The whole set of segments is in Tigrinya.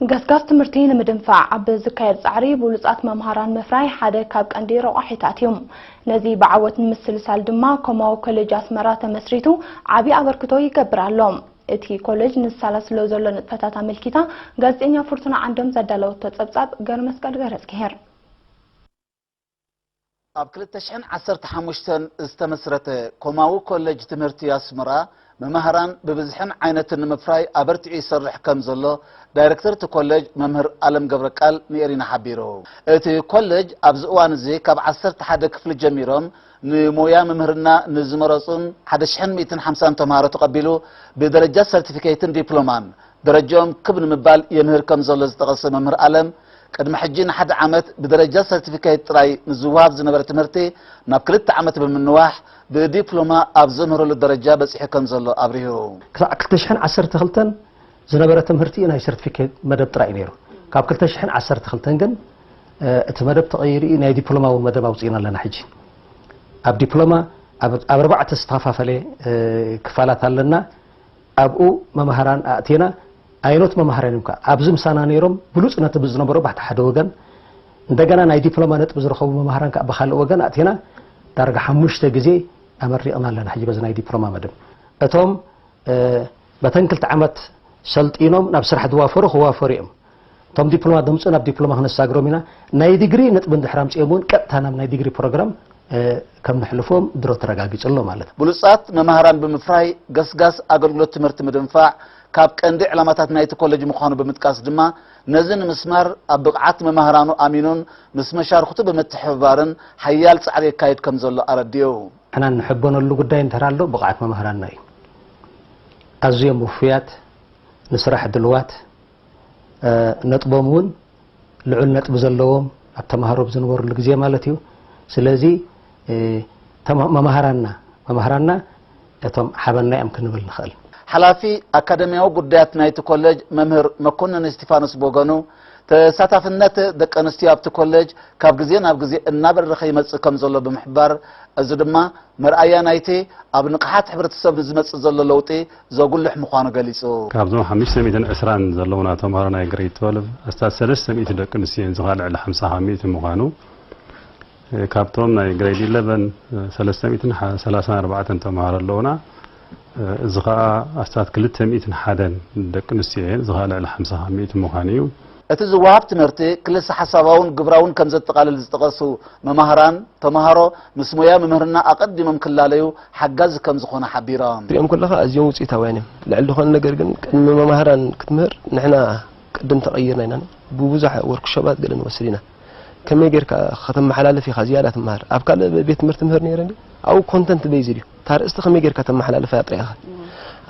ገስጋስ ትምህርቲ ንምድንፋዕ ኣብ ዝካየድ ጻዕሪ ብሉጻት መምሃራን ምፍራይ ሓደ ካብ ቀንዲ ረቋሒታት እዩ። ነዚ ብዓወት ንምስልሳል ድማ ኮማዊ ኮሌጅ ኣስመራ ተመስሪቱ ዓቢ ኣበርክቶ ይገብር ኣሎ። እቲ ኮሌጅ ንሳላስሎ ዘሎ ንጥፈታት ኣመልኪታ ጋዜጠኛ ፍርቱና ዓንዶም ዘዳለወቶ ጸብጻብ ገርመስቀል ገረዝግሄር። ኣብ ክልተ ሽሕን ዓሰርተ ሓሙሽተን ዝተመስረተ ኮማዊ ኮሌጅ ትምህርቲ ኣስመራ መማህራን ብብዝሕን ዓይነትን ንምፍራይ ኣበርቲዑ ይሰርሕ ከም ዘሎ ዳይረክተር እቲ ኮሌጅ መምህር ኣለም ገብረቃል ንኤሪና ሓቢሩ። እቲ ኮሌጅ ኣብዚ እዋን እዚ ካብ ዓሰርተ ሓደ ክፍሊ ጀሚሮም ንሞያ ምምህርና ንዝመረጹን ሓደ ሽሕን ሚእትን ሓምሳን ተምሃሮ ተቐቢሉ ብደረጃ ሰርቲፊኬትን ዲፕሎማን ደረጃኦም ክብ ንምባል የምህር ከም ዘሎ ዝጠቐሰ መምህር ኣለም፣ ቅድሚ ሕጂ ንሓደ ዓመት ብደረጃ ሰርቲፊኬት ጥራይ ንዝወሃብ ዝነበረ ትምህርቲ ናብ ክልተ ዓመት ብምንዋሕ ብዲፕሎማ ኣብ ዘምህረሉ ደረጃ በጺሑ ከም ዘሎ ኣብሪሁ። ክሳዕ ክልተ ሽሕን ዓሰርተ ክልተን ዝነበረ ትምህርቲ ናይ ሰርቲፊኬት መደብ ጥራይ እዩ ነይሩ። ካብ ክልተ ሽሕን ዓሰርተ ክልተን ግን እቲ መደብ ተቐይሩ እዩ፣ ናይ ዲፕሎማ እውን መደብ ኣውፂእና ኣለና። ሕጂ ኣብ ዲፕሎማ ኣብ ኣርባዕተ ዝተኸፋፈለ ክፋላት ኣለና። ኣብኡ መማህራን ኣእቲና፣ ኣይኖት መማህራን እዮም ከኣ ኣብዚ ምሳና ነይሮም ብሉፅ ነጥቢ ዝነበሩ ባሕቲ ሓደ ወገን፣ እንደገና ናይ ዲፕሎማ ነጥቢ ዝረኸቡ መማህራን ከኣ ብኻልእ ወገን ኣእቲና ዳርጋ ሓሙሽተ ግዜ ኣመሪቕና ኣለና። ሕጂ በዚ ናይ ዲፕሎማ መደብ እቶም በተን ክልተ ዓመት ሰልጢኖም ናብ ስራሕ ዝዋፈሩ ክዋፈሩ እዮም። እቶም ዲፕሎማ ዘምፅኡ ናብ ዲፕሎማ ክነሳግሮም ኢና። ናይ ዲግሪ ነጥቢ እንድሕር ኣምፅኦም እውን ቀጥታ ናብ ናይ ዲግሪ ፕሮግራም ከም ነሕልፎም ድሮ ተረጋጊፁ ኣሎ ማለት እዩ። ብሉፃት መማህራን ብምፍራይ ገስጋስ ኣገልግሎት ትምህርቲ ምድንፋዕ ካብ ቀንዲ ዕላማታት ናይቲ ኮሌጅ ምዃኑ ብምጥቃስ ድማ ነዚ ንምስማር ኣብ ብቕዓት መማህራኑ ኣሚኑን ምስ መሻርኽቱ ብምትሕብባርን ሓያል ፃዕሪ የካይድ ከም ዘሎ ኣረዲኡ። ንሕና እንሕበነሉ ጉዳይ እንተር ኣሎ ብቕዓት መማህራንና እዩ። ኣዝዮም ውፉያት፣ ንስራሕ ድልዋት፣ ነጥቦም እውን ልዑል ነጥቢ ዘለዎም ኣብ ተምሃሮ ብዝነበሩሉ ግዜ ማለት እዩ። ስለዚ መምሃራንና መምሃራንና እቶም ሓበንና እዮም ክንብል ንኽእል። ሓላፊ ኣካደሚያዊ ጉዳያት ናይቲ ኮሌጅ መምህር መኮንን እስቲፋኖስ ብወገኑ ተሳታፍነት ደቂ ኣንስትዮ ኣብቲ ኮሌጅ ካብ ግዜ ናብ ግዜ እናበረኸ ይመፅእ ከም ዘሎ ብምሕባር እዚ ድማ መርኣያ ናይቲ ኣብ ንቕሓት ሕብረተሰብ ንዝመፅእ ዘሎ ለውጢ ዘጉልሕ ምዃኑ ገሊፁ። ካብዞም ሓሙሽተ ሚእትን ዕስራን ዘለዉና ተምሃሮ ናይ ግሬድ ትወልቭ ኣስታት ሰለስተ ሚእቲ ደቂ ኣንስትዮ እየን፣ እዚ ኸኣ ልዕሊ ሓምሳ ካብ ሚእቲ ምዃኑ። ካብቶም ናይ ግሬድ ኢለቨን ሰለስተ ሚእትን ሰላሳን ኣርባዕተን ተምሃሮ ኣለዉና። እዚ ኸኣ ኣስታት ክልተ ሚእትን ሓደን ደቂ ኣንስትዮ እየን፣ እዚ ኸኣ ልዕሊ ሓምሳ ካብ ሚእቲ ምዃኑ እዩ። እቲ ዝወሃብ ትምህርቲ ክልሰ ሓሳባውን ግብራውን ከም ዘጠቓልል ዝጠቐሱ መማህራን፣ ተምሃሮ ምስ ሞያ ምምህርና ኣቐዲሞም ክላለዩ ሓጋዚ ከም ዝኾነ ሓቢሮም። ክትሪኦም ከለኻ ኣዝዮም ውፅኢታውያን እዮም። ልዕሊ ዝኾነ ነገር ግን ቅድሚ መማህራን ክትምህር ንሕና ቅድም ተቐይርና ኢና። ብብዙሕ ወርክሾባት ገለ ንወስድ ኢና። ከመይ ጌርካ ከተመሓላልፍ ኢኻ ዝያዳ ትመሃር። ኣብ ካልእ ቤት ትምህርቲ ምህር ነይረ እንዲ ኣብኡ ኮንተንት ቤይዝድ እዩ። እታ ኣርእስቲ ከመይ ጌርካ ተመሓላልፋ እያ ጥራይ ኢኻ።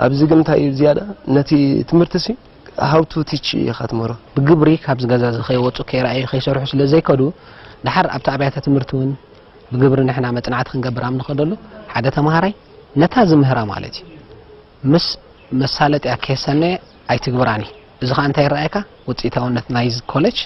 ኣብዚ ግን እንታይ እዩ ዝያዳ ነቲ ትምህርቲ ሲ how to teach ኢኻ ትምህሮ። ብግብሪ ካብዚ ገዛ እዚ ከይወፁ ከይረኣዩ ከይሰርሑ ስለ ዘይከዱ ድሓር ኣብቲ ኣብያተ ትምህርቲ እውን ብግብሪ ንሕና መፅናዕቲ ክንገብር ኣብ ንኸደሉ ሓደ ተምሃራይ ነታ ዝምህራ ማለት እዩ ምስ መሳለጥያ ከየሰነየ ኣይትግብራን እዩ። እዚ ኸዓ እንታይ ይረኣየካ? ውፅኢታውነት ናይዚ ኮሌጅ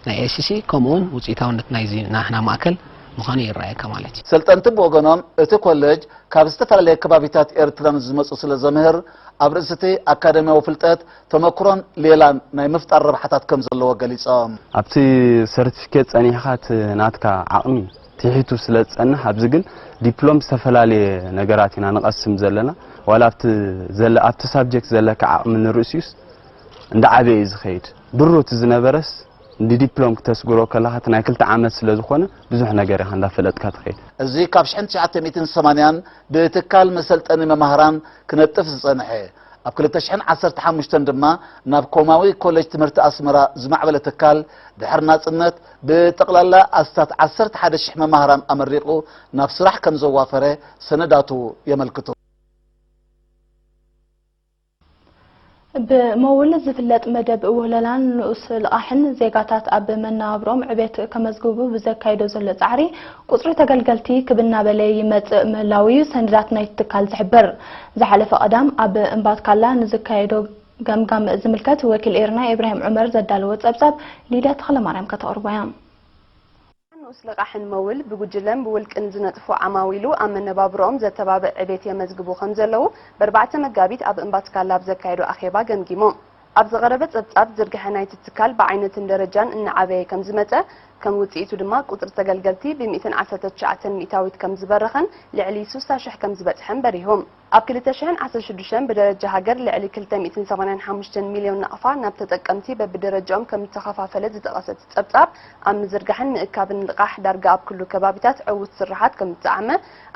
ናይ ኤሲሲ ከምኡ እውን ውፅኢታውነት ናይዚ ናህና ማእከል ምዃኑ ይረኣየካ ማለት እዩ። ሰልጠንቲ ብወገኖም እቲ ኮሌጅ ካብ ዝተፈላለየ ከባቢታት ኤርትራ ንዝመፁ ስለ ዘምህር ኣብ ርእሲ እቲ ኣካደሚያዊ ፍልጠት ተመክሮን ሌላን ናይ ምፍጣር ረብሓታት ከም ዘለዎ ገሊፆም። ኣብቲ ሰርቲፊኬት ጸኒሕኻ እቲ ናትካ ዓቕሚ ትሒቱ ስለ ዝጸንሕ ኣብዚ ግን ዲፕሎም ዝተፈላለየ ነገራት ኢና ንቐስም ዘለና ዋላ ኣብቲ ዘለ ኣብቲ ሳብጀክት ዘለካ ዓቕሚ ንርእሲዩስ እንዳ ዓበየ እዩ ዝኸይድ ድሮ እቲ ዝነበረስ ንዲፕሎም ክተስግሮ ከለኻ እቲ ናይ ክልተ ዓመት ስለ ዝኾነ ብዙሕ ነገር ኢኻ እንዳፈለጥካ ትኸይድ። እዚ ካብ ሽሕን ትሽዓተ ሚእትን ሰማንያን ብትካል መሰልጠኒ መማህራን ክነጥፍ ዝጸንሐ ኣብ ክልተ ሽሕን ዓሰርተ ሓሙሽተን ድማ ናብ ኮማዊ ኮሌጅ ትምህርቲ ኣስመራ ዝማዕበለ ትካል ድሕሪ ናጽነት ብጠቕላላ ኣስታት ዓሰርተ ሓደ ሽሕ መማህራን ኣመሪቑ ናብ ስራሕ ከም ዘዋፈረ ሰነዳቱ የመልክቱ። ብመውል ዝፍለጥ መደብ ውህለላን ንኡስ ልቓሕን ዜጋታት ኣብ መነባብሮኦም ዕቤት ከመዝግቡ ብዘካይዶ ዘሎ ጻዕሪ ቁጽሪ ተገልገልቲ ክብ እናበለ ይመጽእ ምህላዉ እዩ ሰነዳት ናይቲ ትካል ዝሕብር። ዝሓለፈ ቀዳም ኣብ እምባትካላ ንዝካየዶ ገምጋም ዝምልከት ወኪል ኤርና ኢብራሂም ዑመር ዘዳለዎ ጸብጻብ ሊድያ ተኽለማርያም ከተቕርቦ እያ። ንኡስ ልቓሕን መውል ብጉጅለን ብውልቅን ዝነጥፉ ዓማዊሉ ኣብ መነባብሮኦም ዘተባብዕ ዕቤት የመዝግቡ ከም ዘለዉ በርባዕተ መጋቢት ኣብ እምባትካላ ኣብ ዘካየዶ ኣኼባ ገምጊሞም። ኣብ ዝቐረበ ጸብጻብ፣ ዝርግሐ ናይቲ ትካል ብዓይነትን ደረጃን እናዓበየ ከም ዝመጸ፣ ከም ውጽኢቱ ድማ ቁጽሪ ተገልገልቲ ብ ሚእትን ዓሰርተ ትሽዓተን ሚእታዊት ከም ዝበረኸን ልዕሊ ስሳ ሽሕ ከም ዝበጽሐን በሪሁ። ኣብ ክልተ ሽሕን ዓሰርተ ሽዱሽተን ብደረጃ ሃገር ልዕሊ ክልተ ሚእትን ሰማንያን ሓሙሽተን ሚልዮን ናቕፋ ናብ ተጠቀምቲ በብደረጃኦም ከም ዝተኸፋፈለ ዝጠቐሰ እቲ ጸብጻብ፣ ኣብ ምዝርጋሕን ምእካብን ልቓሕ ዳርጋ ኣብ ኩሉ ከባቢታት ዕዉት ስርሓት ከም ዝጠዓመ፣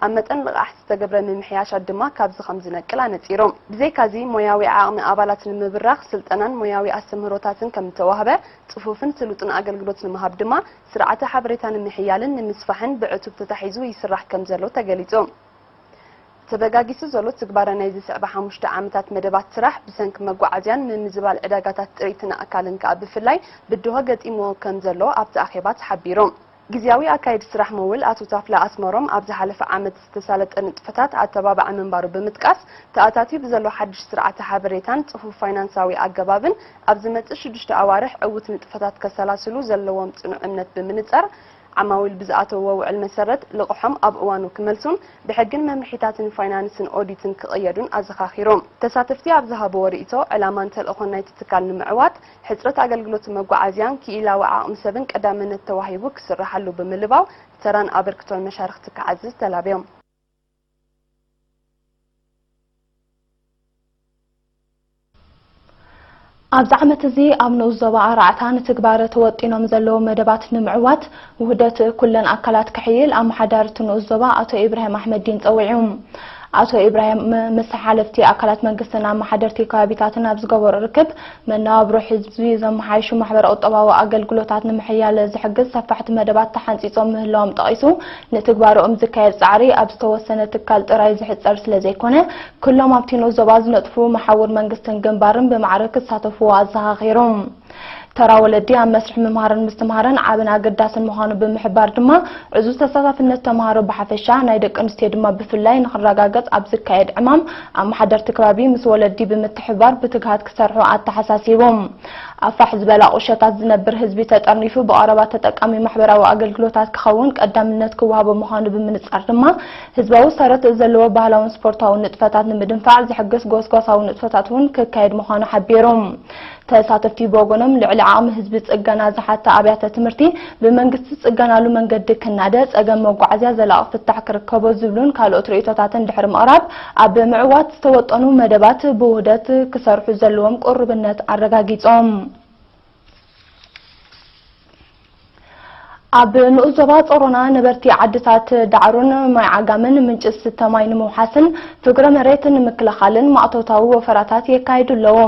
ኣብ መጠን ልቓሕ ዝተገብረ ምምሕያሻት ድማ ካብዚ ከም ዝነቅል ኣነጺሩ። ብዘይካዚ፣ ሞያዊ ዓቕሚ ኣባላት ንምብራኽ ስልጠናን ሞያዊ ኣስተምህሮታትን ከም ዝተዋህበ፣ ጽፉፍን ስሉጥን ኣገልግሎት ንምሃብ ድማ ስርዓተ ሓበሬታ ንምሕያልን ንምስፋሕን ብዕቱብ ተታሒዙ ይስራሕ ከም ዘሎ ተገሊጹ። ተበጋጊሱ ዘሎ ትግባረ ናይ ዝስዕባ ሓሙሽተ ዓመታት መደባት ስራሕ ብሰንኪ መጓዓዝያን ምምዝባል ዕዳጋታት ጥሪትን ኣእካልን ከኣ ብፍላይ ብድሆ ገጢምዎ ከም ዘሎ ኣብቲ ኣኼባ ተሓቢሩ። ግዝያዊ ኣካይዲ ስራሕ ምውል ኣቶ ታፍላ ኣስመሮም ኣብ ዝሓለፈ ዓመት ዝተሳለጠ ንጥፈታት ኣተባባዒ ምንባሩ ብምጥቃስ፣ ተኣታትዩ ብዘሎ ሓድሽ ስርዓተ ሓበሬታን ጽፉፍ ፋይናንሳዊ ኣገባብን ኣብ ዝመጽእ ሽዱሽተ ኣዋርሕ ዕዉት ንጥፈታት ከሰላስሉ ዘለዎም ጽኑዕ እምነት ብምንጻር፣ ዓማዊል ብዝኣተውዎ ውዕል መሰረት ልቕሖም ኣብ እዋኑ ክመልሱን ብሕግን መምርሒታትን ፋይናንስን ኦዲትን ክቕየዱን ኣዘኻኺሮም። ተሳተፍቲ ኣብ ዝሃብዎ ርእይቶ፣ ዕላማን ተልእኾን ናይቲ ትካል ንምዕዋት፣ ሕጽረት ኣገልግሎት መጓዓዝያን ክኢላዊ ዓቕሚ ሰብን ቀዳምነት ተዋሂቡ ክስርሓሉ ብምልባው፣ ተራን ኣበርክቶን መሻርኽቲ ክዓዝዝ ተላብዮም። ኣብዚ ዓመት እዚ ኣብ ንኡስ ዞባ ኣራዕታ ንትግባረ ተወጢኖም ዘለዉ መደባት ንምዕዋት ውህደት ኩለን ኣካላት ክሕይል ኣመሓዳሪ እቲ ንኡስ ዞባ ኣቶ ኢብራሂም ኣሕመዲን ጸዊዑ። ኣቶ ኢብራሂም ምስ ሓለፍቲ ኣካላት መንግስትን ኣመሓደርቲ ከባቢታትን ኣብ ዝገበሮ ርክብ፣ መነባብሮ ህዝቢ ዘመሓይሹ ማሕበረ ቁጠባዊ ኣገልግሎታት ንምሕያል ዝሕግዝ ሰፋሕቲ መደባት ተሓንጺጾም ምህላዎም ጠቒሱ፣ ንትግባረኦም ዝካየድ ጻዕሪ ኣብ ዝተወሰነ ትካል ጥራይ ዝሕጸር ስለ ዘይኮነ፣ ኩሎም ኣብቲ ንኡስ ዞባ ዝነጥፉ መሓውር መንግስትን ግንባርን ብማዕረ ክሳተፍዎ ኣዘኻኺሩ። ተራ ወለዲ ኣብ መስርሕ ምምሃርን ምስትምሃርን ዓብን ኣገዳስን ምዃኑ ብምሕባር ድማ፣ ዕዙዝ ተሳታፍነት ተምሃሮ ብሓፈሻ፣ ናይ ደቂ ኣንስትዮ ድማ ብፍላይ ንኽረጋገጽ ኣብ ዝካየድ ዕማም፣ ኣመሓደርቲ ከባቢ ምስ ወለዲ ብምትሕብባር ብትግሃት ክሰርሑ ኣተሓሳሲቦም። ኣብ ፋሕ ዝበላ ቁሸታት ዝነብር ህዝቢ ተጠርኒፉ ብቐረባ ተጠቃሚ ማሕበራዊ ኣገልግሎታት ክኸውን ቀዳምነት ክወሃቦ ምዃኑ ብምንጻር ድማ፣ ህዝባዊ ሰረት ዘለዎ ባህላውን ስፖርታውን ንጥፈታት ንምድንፋዕ ዝሕግዝ ጎስጓሳዊ ንጥፈታት እውን ክካየድ ምዃኑ ሓቢሮም። ተሳተፍቲ ብወገኖም፣ ልዕሊ ዓቕሚ ህዝቢ ጽገና ዝሓታ ኣብያተ ትምህርቲ ብመንግስቲ ዝጽገናሉ መንገዲ ክናደ፣ ጸገም መጓዓዝያ ዘላቒ ፍታሕ ክርከቦ ዝብሉን ካልኦት ርእይቶታትን ድሕሪ ምቕራብ፣ ኣብ ምዕዋት ዝተወጠኑ መደባት ብውህደት ክሰርሑ ዘለዎም ቅሩብነት ኣረጋጊጾም። ኣብ ንኡስ ዞባ ጾሮና ነበርቲ ዓድታት ዳዕሮን ማይ ዓጋምን ምንጪ ዝስተ ማይ ንምውሓስን ፍግረ መሬት ንምክልኻልን ማእቶታዊ ወፈራታት የካይዱ ኣለዉ።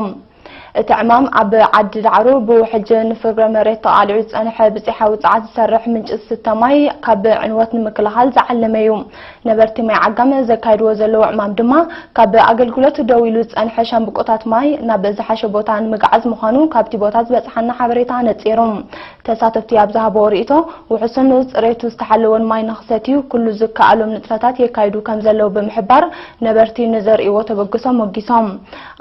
እቲ ዕማም ኣብ ዓዲ ዳዕሮ ብውሕጅ ንፍግረ መሬት ተቓሊዑ ዝጸንሐ ብጺሓዊ ጸዓት ዝሰርሕ ምንጪ ዝስተ ማይ ካብ ዕንወት ንምክልኻል ዝዓለመ እዩ። ነበርቲ ማይ ዓጋመ ዘካይድዎ ዘለዉ ዕማም ድማ፣ ካብ ኣገልግሎት ደው ኢሉ ዝጸንሐ ሻምብቆታት ማይ ናብ ዝሓሸ ቦታ ንምግዓዝ ምዃኑ ካብቲ ቦታ ዝበጽሓና ሓበሬታ ነጺሩ። ተሳተፍቲ ኣብ ዝሃብዎ ርእይቶ፣ ውሑስን ጽሬቱ ዝተሓለወን ማይ ንኽሰትዩ ኩሉ ዝከኣሎም ንጥፈታት የካይዱ ከም ዘለዉ ብምሕባር፣ ነበርቲ ንዘርእይዎ ተበግሶ ሞጊሶም።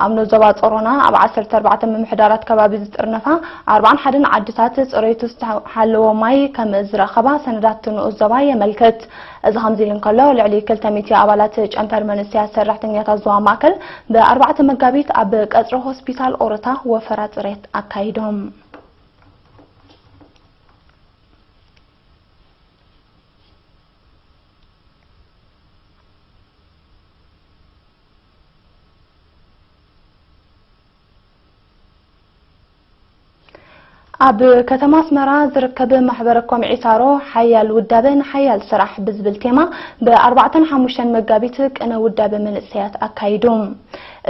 ኣብ ንኡስ ዞባ ጾሮና ኣብ ዓሰርተ ኣርባዕተ ምምሕዳራት ከባቢ ዝጥርነፋ ኣርባዓን ሓደን ዓድታት ጽሬቱ ዝተሓለወ ማይ ከም ዝረኸባ ሰነዳት ንኡስ ዞባ የመልክት። እዚ ከምዚ ኢሉ እንከሎ፣ ልዕሊ ክልተ ሚእቲ ኣባላት ጨንፈር መንእሰያት ሰራሕተኛታት ዞባ ማእከል ብኣርባዕተ መጋቢት ኣብ ቀጽሪ ሆስፒታል ኦሮታ ወፈራ ጽሬት ኣካይዶም። ኣብ ከተማ ኣስመራ ዝርከብ ማሕበረ ኮም ዒታሮ ሓያል ውዳበ ንሓያል ስራሕ ብዝብል ቴማ ብ ኣርባዕተን ሓሙሽተን መጋቢት ቅነ ውዳበ መንእሰያት ኣካይዱ።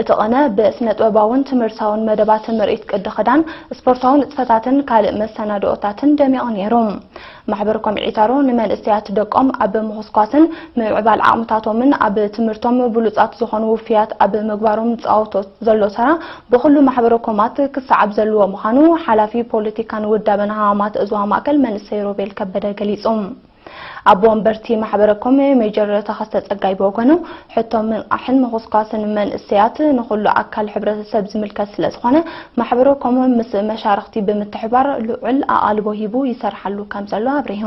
እቲ ቅነ ብስነ ጥበባውን ትምህርታውን መደባት ምርኢት ቅዲ ክዳን፣ ስፖርታዊ ንጥፈታትን ካልእ መሰናድኦታትን ደሚቑ ነይሩ። ማሕበረ ኮም ዒታሮ ንመንእሰያት ደቆም ኣብ ምኹስኳስን ምምዕባል ዓቕምታቶምን ኣብ ትምህርቶም ብሉጻት ዝኾኑ ውፍያት ኣብ ምግባሮም ዝጻወቶ ዘሎ ተራ ብኹሉ ማሕበረ ኮማት ክሰዓብ ዘለዎ ምዃኑ ሓላፊ ፖለቲካን ውዳበን ሃዋማት ዞባ ማእከል መንእሰይ ሮቤል ከበደ ገሊጹ። ኣቦ ወንበርቲ ማሕበረ ኮም ሜጀር ተኸስተ ጸጋይ ብወገኑ፣ ሕቶ ምንቓሕን ምኹስኳስን መንእሰያት ንኹሉ ኣካል ሕብረተሰብ ዝምልከት ስለ ዝኾነ፣ ማሕበረ ኮም ምስ መሻርኽቲ ብምትሕባር ልዑል ኣቓልቦ ሂቡ ይሰርሓሉ ከም ዘሎ ኣብሪሁ።